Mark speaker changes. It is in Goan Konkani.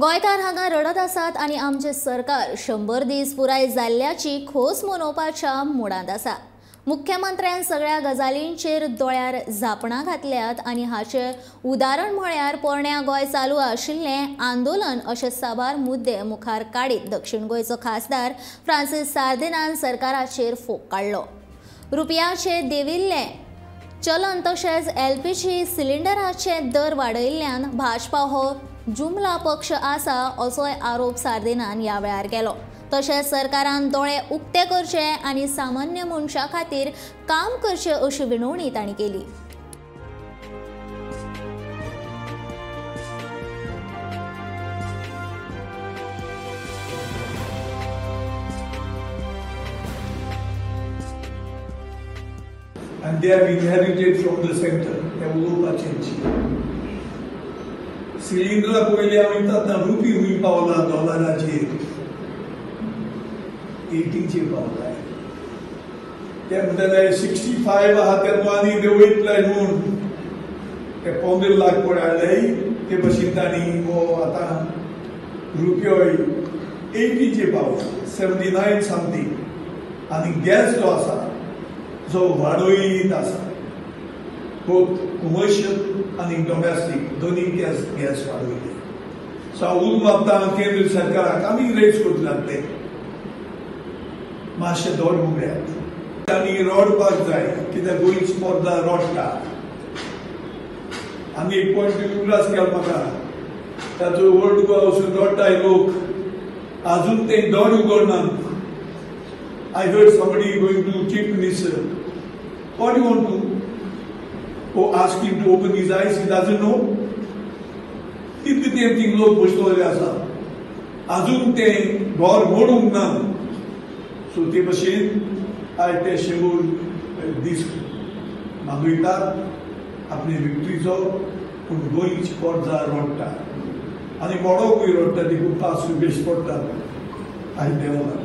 Speaker 1: गोंयकार हांगा रडत आसात आनी आमचें सरकार 100 दीस पुराय जाल्ल्याची खोस मनोवपाच्या मुडांत आसा। मुख्यमंत्र्यान सगळ्या गजालींचेर दोळ्यार झापणां घातल्यात आनी हाचें उदाहरण म्हळ्यार पोरण्या गोंय चालू आशिल्लें आंदोलन अशे साबार मुद्दे मुखार काडीत दक्षिण गोंयचो खासदार फ्रांसीस सार्दिनान सरकाराचेर फोग काडलो। रुपयाचे देविल्ले चलन तशेंच एलपीजी सिलिंडराचे दर वाडयिल्ल्यान भाजपा हो जुमला पक्ष आसा असोय आरोप सार्दिनान ह्या वेळार केलो। तशेंच सरकारान दोळे उक्ते करचे आनी सामान्य मनशा खातीर काम करचें अशी विनवणी तांणी केली।
Speaker 2: And they have inherited from the center. ते उलोवपाचें सिलिंडरा पयलीं आमी आतां रुपी हुंय पावला डॉलराचेर 80चेर पावला। ते म्हणटाले 65 आहा तेन्ना आनी ते वयतले म्हूण ते 15 लाख पळय हाडले ते भशेन तांणी हो आतां रुपयो 80चेर पावला 79 समथींग। आनी गॅस जो आसा जो वाडयत आसा बोथ कमर्शियल आनी डोमेस्टीक दोनी गॅस गॅस वाडयले। सो हांव उलो मागता केंद्र सरकाराक आमी रेज करूंक लागले मातशे दोळे उगड्यात आनी रडपाक जाय कित्याक गोंयची पोरदां रडटा। आनी एक पॉयंट उगडास केलो म्हाका ताचो वर्ल्ड गोवा वचून रडटाय लोक आजून ते दोळे उगडनात। I heard somebody going to Chief Minister. What do you want to? Oh, ask him to open his eyes. He doesn't know. तितले ते थिंग लोक बसलेले आसा आजून ते घर मोडूंक ना। सो ते भशेन आयज ते 100 दीस मागयतात आपले विक्ट्रीचो, पूण गोंयची पोरदां रडटा आनी मोडोकूय रडटा देखून पांच रुपये पडटात आयज देंवना।